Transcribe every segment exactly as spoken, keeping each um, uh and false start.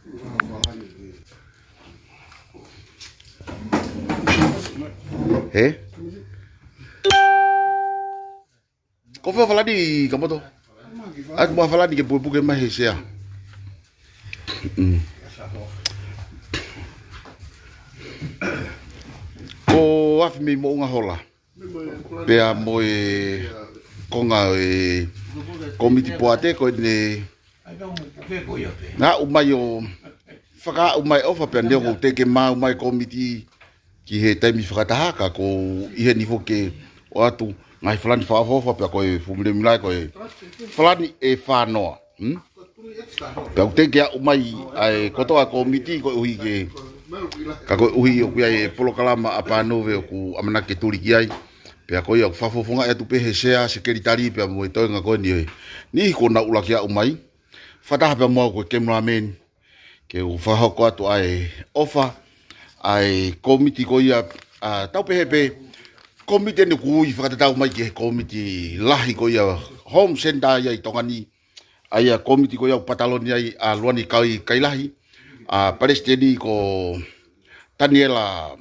He? Ko fē ʻa Falani, Kamoto? ʻAi mo ʻa Falani ke pukepuke mai he sea. Mm. Ko Afi mei Moʻunga Hola. Pea mo e konga e komiti poate ko ʻene aʻu mai ʻo fakaaʻu mai ʻofa pea neongo ʻoku teʻeki ke maʻu mai komiti ki he taimi fakataha ka ko ʻi heni foki ʻoatu ngaahi falani fakaʻofoʻofa pea ko e fuʻu milemilae ko e falani ʻe fānoa. Hmm? Pea ʻoku teʻeki ke aʻu mai ʻa e kotoa komiti koeʻuhi ke, ka koeʻuhi ʻoku ʻi ai e polokalama ʻa Pānove ʻoku ʻamanaki ke tuli ki ai. Pea ko ia ʻoku fakafofongaʻi atu pē he sea, sekelitali pea mo e toenga ko eni ʻo e niʻihi kuo nau ʻuluaki aʻu mai. Fakataha pea mo au ko e cameraman ke u fakahoko atu ʻa e ʻofa ʻa e komiti ko ia, ʻa, tau pehē pē komiti eni ʻoku ui fakatatau mai ki he komiti lahi ko ia Home Centre ia ʻi Tonga ni, ʻa ia komiti ko ia ʻoku pataloni ai ʻa Luani Kai, Kailahi, ʻa palesiteni ko Taniela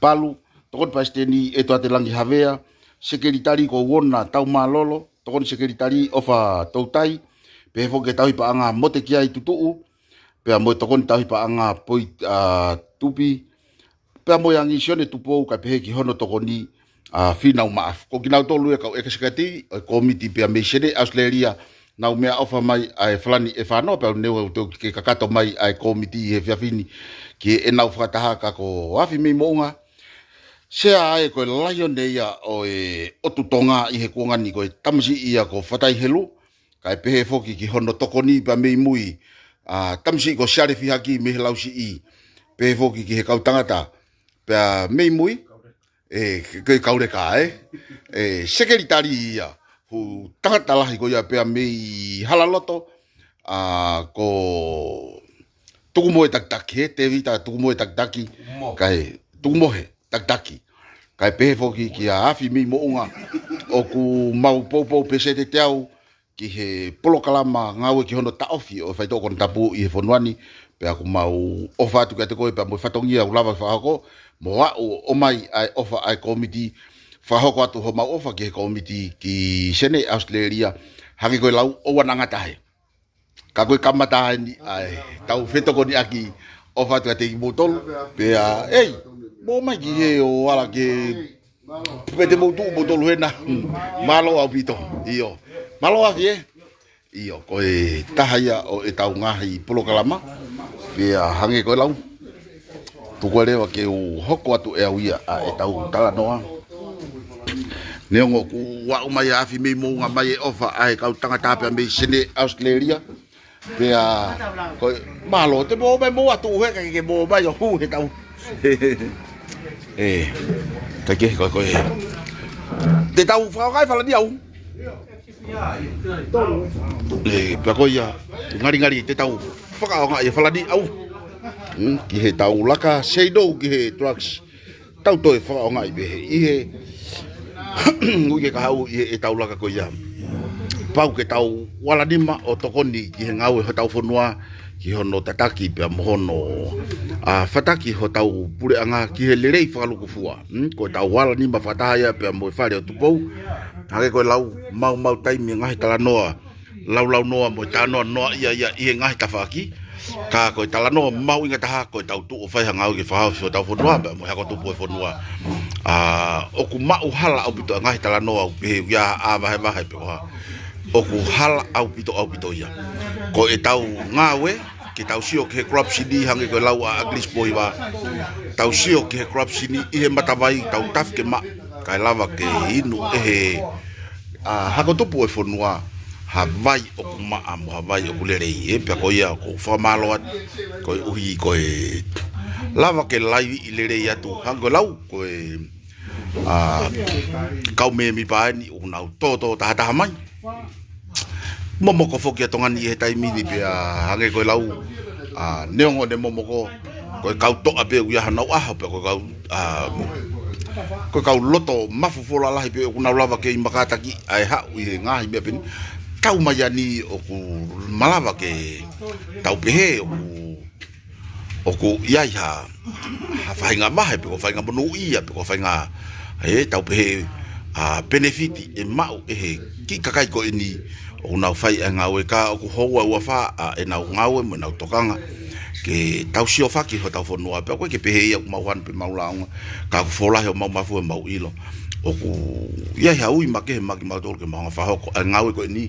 Palu, tokoni palesiteni ʻEtuate Langi Havea, sekelitali ko Uona Taumālolo, tokoni sekelitali ʻOfa Toutai, pehē foki ki he tauhi paʻanga Mote Kiai Tutuʻu, pea mo e tokoni tauhi paʻanga Poi, ʻa, Tupi, pea mo e Angi Sione Tupou kae pehē ki hono tokoni ʻa Fīnau Maʻafu. Ko kinautolu e kau ʻekiseketivi ʻo e komiti pea mei Senē ʻAositelēlia, nau meʻaʻofa mai ʻa e falani ʻe fānoa pea neongo ʻoku teʻeki ke kakato mai ʻa e komiti he efiafi ni ki heʻenau fakataha ka ko Afi mei Moʻunga, sea ʻa e ko e laione ia ʻo e ʻotu Tonga ʻi he kuonga ni ko e tamasiʻi ia ko Fatai Helu, kae pehē foki ki hono tokoni pea mei mui, ʻa, tamasiʻi ko Siale Fihaki mei he Lausiʻi, pehē foki ki he kau tangata, pea mei mui, ʻe, ko e kau leka, ē? ʻE, sekelitali ia, fuʻu tangata lahi ko ia pea mei Halaloto, ʻa, ko Tukumohe Takitaki, he, Tēvita Tukumohe Takitaki, Tukumohe. Kae, Tukumohe Takitaki. Kae pehē foki kia Afi mei Moʻunga, ʻoku mau poupou pē sētete au, ki he polokalama ngāue ki hono taʻofi ʻo e faitoʻo konatapu ʻi he fonua ni, pea ʻoku mau ʻofa atu kiate koe pea mo e fatongia ʻoku lava fakahoko, mo aʻu ʻo ʻomai ʻa e ʻofa ʻa e komiti, fakahoko atu homau ʻofa ki he komiti ki Senē ʻAositelēlia, hangē ko e lau ʻoua naʻa ngata he. Ka ko e kamata eni ʻa e tau fetokoniʻaki ʻofa atu kiate kimoutolu, pea, ei, mou ōmai ki hē ʻo ala ke Pea te mou tuʻu moutolu hena. Mālō ʻaupito. ʻIo. Mālō Afi ē. ʻIo, ko e taha ia ʻo ʻetau ngaahi polokalama. Pea hangē ko e lau. Tuku leva ke u hoko atu ʻe au ia ʻa ʻetau talanoa. Neongo ʻoku aʻu mai ʻa Afi mei Moʻunga mai e ʻofa ʻa e kau tangata pea mei Senē ʻAositelēlia. Pea, ko e, mālō, te mou ōmai mou atu he ka ke mou ōmai ʻo hū he tau. ʻE, ka ke, ko e, ko e. Te tau fakaʻaongaʻi e falani au. ʻE, pea ko ia, ngalingali, te tau fakaʻaongaʻi e falani au. Hmm, ki he tau laka, say no ki he drugs. Tau toe fakaʻaongaʻi pē he ʻi he ui ke kahaʻu ʻi he ʻetau laka ko ia. Pau ke tau vala nima ʻo tokoni ki he ngāue hotau fonua, ki hono tataki pea mo hono, ʻa, fataki hotau puleʻanga ki he lelei fakalūkufua. Hmm? Ko ʻetau vala nima fakataha ia pea mo e Fale ʻo Tupou. Hangē ko e lau maumau taimi e ngaahi talanoa laulaunoa mo e talanoa noaʻia ia ʻi he ngaahi tafaʻaki. Ka ko e talanoa mahuʻinga taha ko ʻetau tuʻu ʻo fai ha ngāue ke fakahaofi hotau fonua pea mo e hako tupu ʻo e fonua. ʻA, ʻoku maʻu hala ʻaupito e ngaahi talanoa ʻoku pehē ʻoku ʻi ai ha vahevahe pe ko e hā. ʻOku hala ʻaupito ʻaupito ia. Ko ʻetau ngāue, ke tau sio ki he corruption ʻi hangē ko e lau ʻa ʻAkilisi Pohiva. Tau sio ki he corruption ʻi he matavai, tau tafi ke maʻa, kae lava ke inu ʻe he ʻa, hako tupu ʻo e fonua, ha vai ʻoku maʻa mo ha vai ʻoku lelei, ʻe, pea ko ia ʻoku ou fakamālō atu, koeʻuhi ko e lava ke laiviʻi lelei atu, hangē ko e lau, ko e, ʻa, kau mēmipa eni ʻoku nau tōtō tahataha mai. Momoko foki ʻa Tonga ni ʻi he taimi ni pea hangē ko e lau, ʻa, neongo ʻene momoko, ko e kau toʻa pē ʻoku ʻi ai hanau ʻaho pea ko e kau, ʻa, ko e kau loto mafofola lahi pē ʻoku nau lava kei makātaki ʻa e haʻu ʻi he ngaahi meʻa pē ni. tau mai ʻa eni ʻoku malava ke tau pehē ʻoku, ʻoku ʻi ai ha, ha faʻahinga vahe, pe ko ha faʻahinga monūʻia, pe ko ha faʻahinga, ē, tau pehē, ʻa, penefiti ʻe maʻu ʻe he kiʻi kakai ko eni ʻoku nau fai ʻa e ngāue, ka ʻoku houa ua fā ʻa ʻenau ngāue mo ʻenau tokanga ke tau siofaki hotau fonua. Pea ʻoku ʻikai ke pehē ia ʻoku mau hanu pe mau lāunga, ka ʻoku folahi ʻo mau mafu ʻe mau ʻilo ʻoku ʻi ai ha ui makehe maʻa kimautolu ke mau hanga ʻo fakahoko ʻa e ngāue ko eni,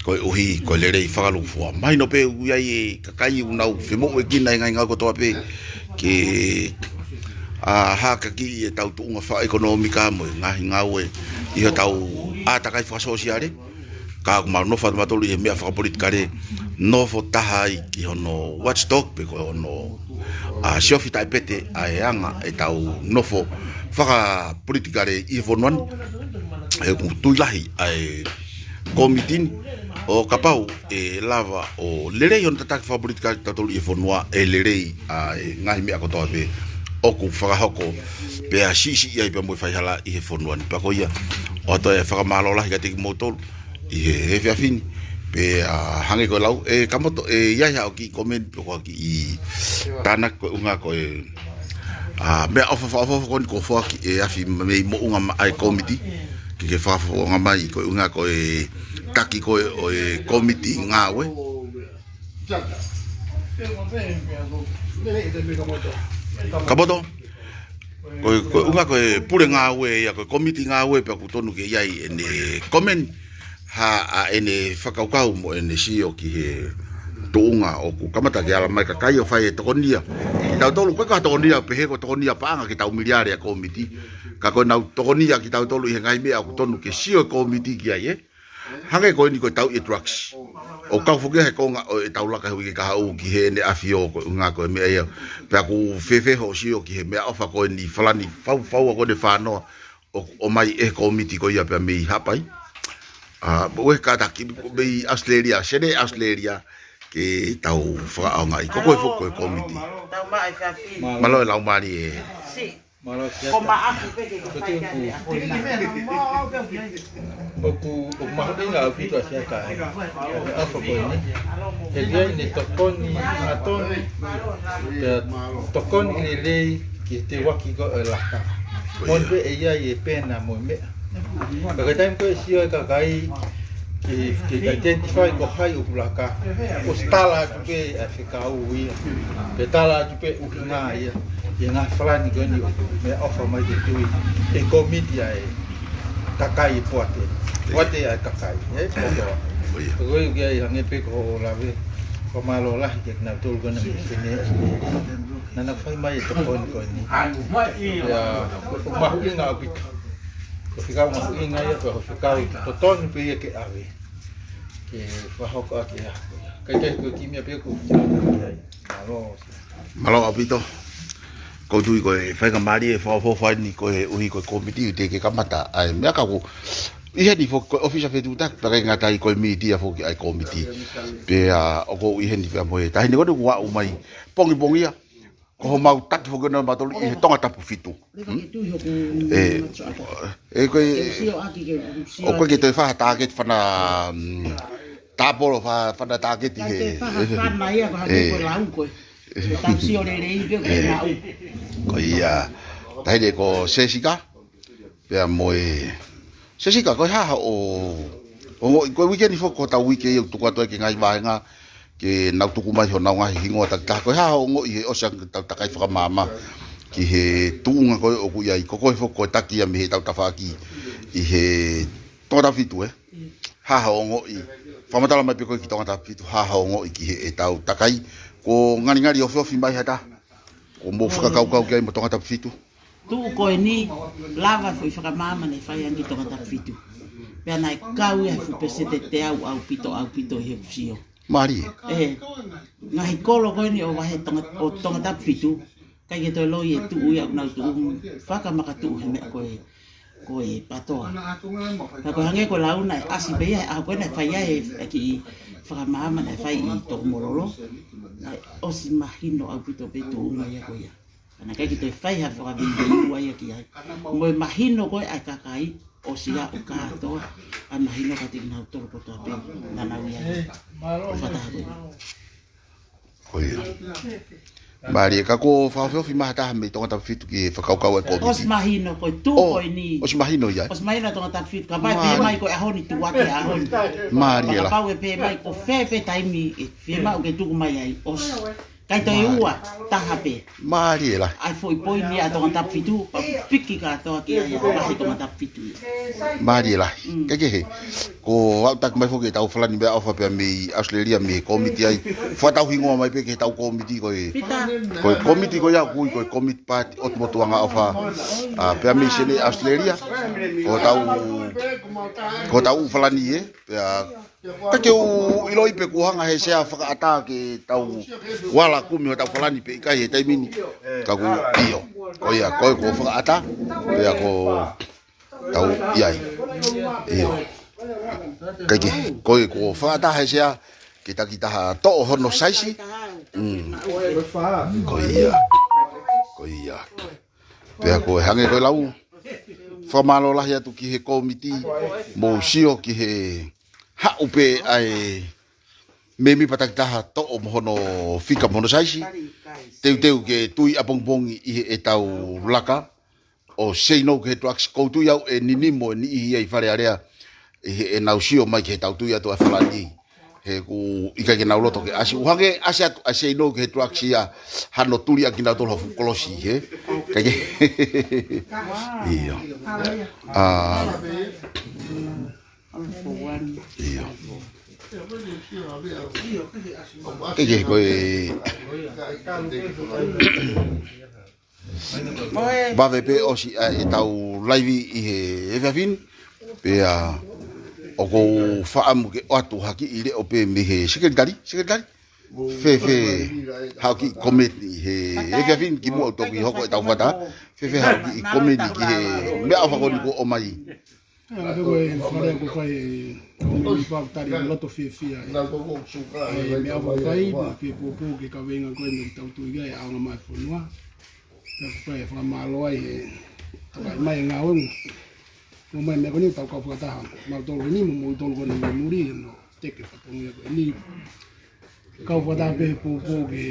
koeʻuhi ko e lelei fakalūkufua. Mahino pē ʻoku ʻi ai e kakai ʻoku nau femoʻuekina e ngaahi ngāue kotoa pē ke, ʻa, hākakiʻi ʻetau tuʻunga fakaʻekonōmika mo e ngaahi ngāue ʻi hotau ʻātakai fakasōsiale. Ka ʻoku mau nofo atu kimautolu ʻi he meʻa fakapolitikale, nofo taha ai ki hono watchdog pe ko hono, ʻa, siofi taʻepete ʻa e anga ʻetau nofo fakapolitikale ʻi he fonua ni. He ʻoku tui lahi ʻa e kōmiti ni, ʻo kapau ʻe lava ʻo lelei hono tataki fakapolitikale ʻa kitautolu ʻi he fonua, ʻe lelei ʻa e ngaahi meʻa kotoa pē ʻoku fakahoko pea siʻisiʻi ai pea mo e faihala ʻi he fonua ni. Pea ko ia, ʻoatu e fakamālō lahi kiate kimoutolu ʻi he, he efiafi ni. Pea, ʻa, hangē ko e lau ʻe Kamoto, ʻe ʻi ai haʻo kiʻi komeni pe ko ha kiʻi tānaki koeʻuhinga ko e, ʻa, meʻaʻofa fakaʻofoʻofa ko eni kuo foaki ʻe Afi mei Moʻunga maʻa e kōmiti, ke ke fakafofonga mai koeʻuhinga ko e taki ko ē ʻo e kōmiti ngāue. Kamoto, ko e, koeʻuhinga ko e pule ngāue ia, ko e kōmiti ngāue pea ʻoku tonu ke ʻi ai ʻene komeni, ha, ʻa, ʻene fakakaukau mo ʻene sio ki he tuʻunga ʻoku kamata ke ala mai kakai ʻo fai e tokonia. Kitautolu, ko e ka tokonia pehē ko e tokonia paʻanga ke tau miliale ʻa e kōmiti. Ka ko ʻenau tokonia kitautolu ʻi he ngaahi meʻa ʻoku tonu ke sio e kōmiti ki ai, ē. Hangē ko eni ko e tauʻi e drugs. ʻOku kau foki he konga ʻo ʻetau laka he uike kahaʻu ki heʻene ʻafio koeʻuhinga ko e meʻa ia. Pea ʻoku fēfē hoʻo sio ki he meʻaʻofa ko eni, falani faufaua ko eni fānoa ʻo, ʻomai ʻe he kōmiti ko ia pea mei Haʻapai. ʻA, mo e kātaki mei Australia, Senē Australia, ke tau fakaʻaongaʻi. Ko koe foki ko e kōmiti. Tau maʻa e fafi. Mālō e laumālie. Si. Mālō Siaka. Ko maʻaku pē ke ko fai ka ne ako ina. ʻOku, ʻoku mahuʻinga ʻaupito ʻa Siaka ʻa e ʻofa ko eni. He ʻi ai ʻene tokoni ʻa Toni. Pea tokoni lelei ki he teuaki ko ē ʻo e laka. Moʻoni pē ʻe ʻi ai e pena mo e meʻa. Ka ko e taimi ko ē ʻe sio ai e kakai ke, ke identify ko hai ʻoku laka, ʻosi tala atu pē ʻa e fekau ia. Pea tala atu pē ʻuhinga ia. ʻI he ngaahi falani ko eni ʻoku meʻaʻofa mai ke tui ʻe he kōmiti ʻa e kakai ʻi Poate. Poate ʻa e kakai, ē, kotoa. Ko ia. Ko ia ʻoku ʻi ai hangē pē ko hoʻo lave. Fakamālō lahi kiate kinautolu ko ena mei Senē Australia. Naʻa na fai mai e tokoni ko eni. Ia, ʻoku mahuʻinga ʻaupito. Ko e fekau mahuʻinga ia, ko e fekau totonu pē ia ke ʻave. Ke fakahoko ʻaki ʻa e ako ia. Kae kehe ko e kiʻi meʻa pē ʻoku ou fie ʻoatu ki ai. Mālō. Mālō ʻaupito. ʻOku ou tui ko e faingamālie fakaʻofoʻofa eni koeʻuhi ko e kōmiti ʻoku teʻeki ke kamata ʻa e meʻa ka ʻoku ʻi heni foki ko e ʻōfisa fetuʻutaki pea ʻikai ngata ai ko e mītia foki ʻa e kōmiti. Pea ʻoku ou ʻi heni pea mo e taʻahine ko eni kuo aʻu mai pongipongia. Ko homau taki foki ʻo mautolu ʻi he Tongatapu fitu. Hmm? ʻE, ʻe ko e, ʻoku ʻikai ke toe fai ha tāketi fana, mm, tāpolo fa-, fana tāketi he. Fai ha fana ia ko ha ko e lau ko e. Tau sio lelei pē ko e lau. Ko ia, taʻahine ko Sesika. Pea mo e Sesika, ko e hā hoʻo, ʻo, ko e uike ni foki ko hotau uike ia ʻoku tuku atu ai ki he ngaahi vāhenga ke nau tuku mai honau ngaahi hingoa takitaha. Ko e hā hoʻo ongoʻi he ʻosi ange ʻetau takai fakamaama ki he tuʻunga ko ē ʻoku ʻi ai, ko koe foki ko e taki ia mei heʻetau tafaʻaki ʻi he Tongatapu fitu, ē? Hā hoʻo ongoʻi, fakamatala mai pē koe ki Tongatapu fitu, hā hoʻo ongoʻi ki heʻetau takai, kuo ngalingali ofiofi mai ha taha, kuo mou fakakaukau ki ai mo Tongatapu fitu. Tuʻu ko eni, lava e foʻi fakamaama naʻe fai ange ki Tongatapu fitu. Pea naʻe kau ia he fuʻu peseti teau ʻaupito, ʻaupito ʻi heʻeku sio. Mālie. ʻE, ngaahi kolo ko eni ʻo vahe Tonga, ʻo Tongatapu fitu. ʻIkai ke toe loi e tuʻu ia ʻoku nau tuʻu fakamakatuʻu he meʻa ko e, ko e PATOA. Ka ko e hangē ko e lau naʻe ʻasi pē ia he ʻaho ko ē naʻe fai ai e, e kiʻi fakamaama naʻe fai ʻi Tokomololo. Naʻe ʻosi mahino ʻaupito pē tuʻunga ia ko ia. Ka naʻe ʻikai ke toe fai ha fakaveiveiua ia ki ai. Mo e mahino ko ē ʻa e kakai, ʻOsi ia ʻo kātoa, ʻa mahino kiate kinautolu kotoa pē naʻa nau ʻi ai. Fakataha ko ia. Ko ia. Mālie, ka ko e fakaofiofi mai ha taha mei Tongatapu fitu ki he fakakaukau ʻa e kōmiti. ʻOsi mahino ko e tuʻu ko eni. ʻOsi mahino ia. ʻOsi mahino Tongatapu fitu, ka pai pē mai ko e ʻaho ni tuʻu ake ʻaho ni. Mālie la. Kapau ʻe pē mai ko fē pē taimi ʻe fiemaʻu ke tuku mai ai, ʻosi. Kai toe ua, taha pē. Mālie la. ʻAi foʻi poini ʻa Tongatapu fitu, pea piki kātoa ki ai ʻa e Tongatapu fitu. Mālie la. Kekehe. Ko au taki mai foki ʻetau falani meʻaʻofa pea mei ʻAositelēlia mei he kōmiti ai. Fakatau hingoa mai pē ki heʻetau kōmiti ko e. Ko e kōmiti ko ia ʻoku ui ko e kōmiti paati ʻo e motuʻanga ʻofa. ʻA, pea mei Senē ʻAositelēlia. Ko ʻetau, ko ʻetau falani ē. Pea ka ke u ʻiloʻi pe kuo hanga he sea fakaʻatā ke tau vala kumi hotau falani pe ʻikai he taimi ni. Ka ʻoku ʻio. Ko ia, ko e kuo fakaʻatā. Pea ko tau ʻi ai. ʻIo. Kae kehe, ko e kuo fakaʻatā he sea ke takitaha toʻo hono saisi. Ko ia. Ko ia. Pea ko e hangē ko e lau. Fakamālō lahi atu ki he kōmiti, mou sio ki he haʻu pē ʻa e mēmipa takitaha toʻo mo hono fika mo hono saisi. Teuteu ke tui ʻapongipongi ʻi heʻetau laka ʻo say no ki he drugs. ʻOku ou tui au ʻe ninimo e niʻihi ia ʻi Fale Alea ʻi heʻenau sio mai ki heʻetau tui atu ʻa e falani. He ʻoku ʻikai ke nau loto ke ʻasi. ʻOku hangē ʻasi atu ʻa e say no ki he drugs ia hano tuli ʻaki kinautolu ha fuʻu kolosi he. Kae kehe. ʻIo. ʻA, ʻio. Kae kehe ko e vave pē ʻosi ʻa ʻetau laivi ʻi he efiafi ni. Pea ʻoku ou faʻamu ke ʻoatu ha kiʻi leʻo pē mei he sekelitali, sekelitali. Fēfē haʻo kiʻi komeni he efiafi ni kimuʻa ʻoku toki hoko ʻetau fakataha. Fēfē haʻo kiʻi komeni ki he meʻaʻofa ko eni kuo ʻomai. ʻA, ko e fale ko e fai e komeni pau tali loto fiefia. ʻA e meʻaʻofa fai, mo e fie pōpō ke kaveinga ko eni ʻoku tau tui ki ai ʻa e ʻaonga mai fonua. Pea ko e fai e fakamālō ai he takai mai e ngāue mo. Mo mai meʻa ko eni tau kau fakataha. Mautolu eni mo moutolu ko eni mo muri ʻi hono teke fatongia ko eni. Kau fakataha pē he pōpō ke.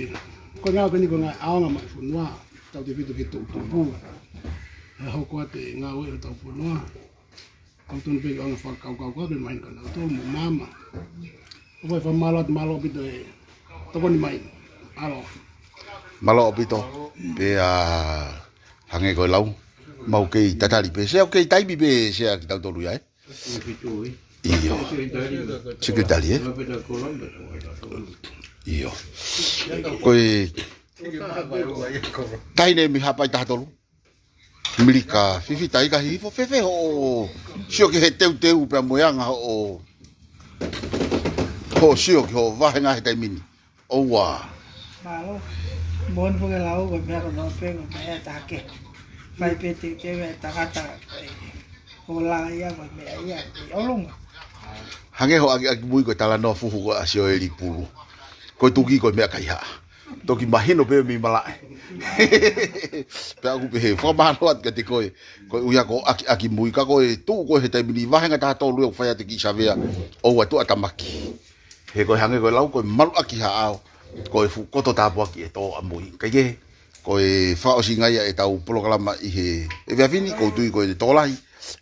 Ko e ngāue ko eni ko e ngāue ʻaonga mai fonua. Tautefito ki he toʻutupu. He hoko atu e ngāue ʻo hotau fonua. Kau tonu pē ke ʻaonga fakakaukau ko ē ke mahino kia nautolu mo māmani. ʻOku ou fakamālō atu, mālō ʻaupito e tokoni mai. Mālō. Mālō ʻaupito. Pea hangē ko e lau. Mau kei tatali pē. Sea ʻoku kei taimi pē sea kitautolu ia ē. ʻIo. Sekelitali ē. ʻIo. Ko e taʻahine mei Haʻapai taha tolu. Milika fifita ʻi ka hifo fēfē hoʻo sio ki he teuteu pea mo e anga hoʻo, hoʻo sio ki hoʻo vahenga he taimi ni. ʻOua. Mālō. Moʻoni foki e lau ko e meʻa ko ē naʻe pehē ko e meʻa ʻe taha ke. Fai pē teuteu e tangata ē. Ko e lā ia ko e meʻa ia ʻi ʻolunga. Hangē hoʻo ʻakiʻakimui ko e talanoa fuhu ko ē ʻa Sioeli Pulu. Ko e tuki ko e meʻa kaihaʻa. Toki mahino pē mei malaʻe. Pea ʻoku ou pehē, fakamālō atu kiate koe. Ko e ʻuhinga ko e ʻakiʻakimui ka ko e tuʻu ko ē he taimi ni vahenga taha tolu ʻoku fai atu e kiʻi savea. ʻOua tuʻatamaki. He ko e hangē ko e lau ko e maluʻaki haʻao. Ko e fuʻu koto tāpuaki ʻe tō ʻamui. Kae kehe, ko e fakaʻosinga ia ʻetau polokalama ʻi he efiafi ni, ʻoku ou tui ko e tokolahi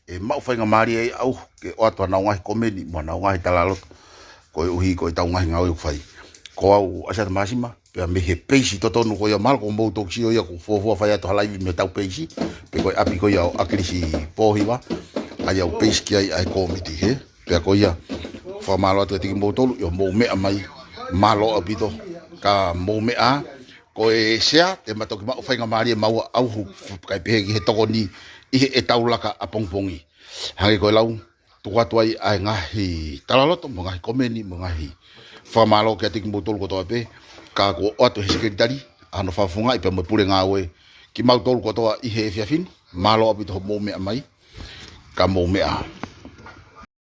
ʻe maʻu faingamālie ai ʻaʻaku ke ʻoatu hanau ngaahi komeni mo hanau ngaahi talaloto. Koeʻuhi ko ʻetau ngaahi ngāue ʻoku fai. Ko au ʻAsiata Māsima, pea mei he peisi totonu ko ia mahalo ʻoku mou toki sio ia ʻoku fuofua fai atu ha laivi mei hotau peisi, pe ko e ʻapi ko ia ʻo ʻAkilisi Pōhiva, ʻa ia ʻoku peisi ki ai ʻa e kōmiti he. Pea ko ia, fakamālō atu kiate kimoutolu, ʻi hoʻomou meʻa mai, mālō ʻaupito, ka mou meʻa, ko e sea, te ma toki maʻu faingamālie maua ʻaʻaku, kae pehē ki he tokoni, ʻi heʻetau laka ʻapongipongi. Hangē ko e lau, tuku atu ai ʻa e ngaahi talaloto, mo e ngaahi komeni, mo e ngaahi fakamālō kiate kimoutolu kotoa pē, ka kuo ʻoatu he sekelitali, ʻa hono fakafofongaʻi pea mo e pule ngāue, kimautolu kotoa ʻi he efiafi ni, mālō ʻaupito hoʻomou meʻa mai, ka mou meʻa.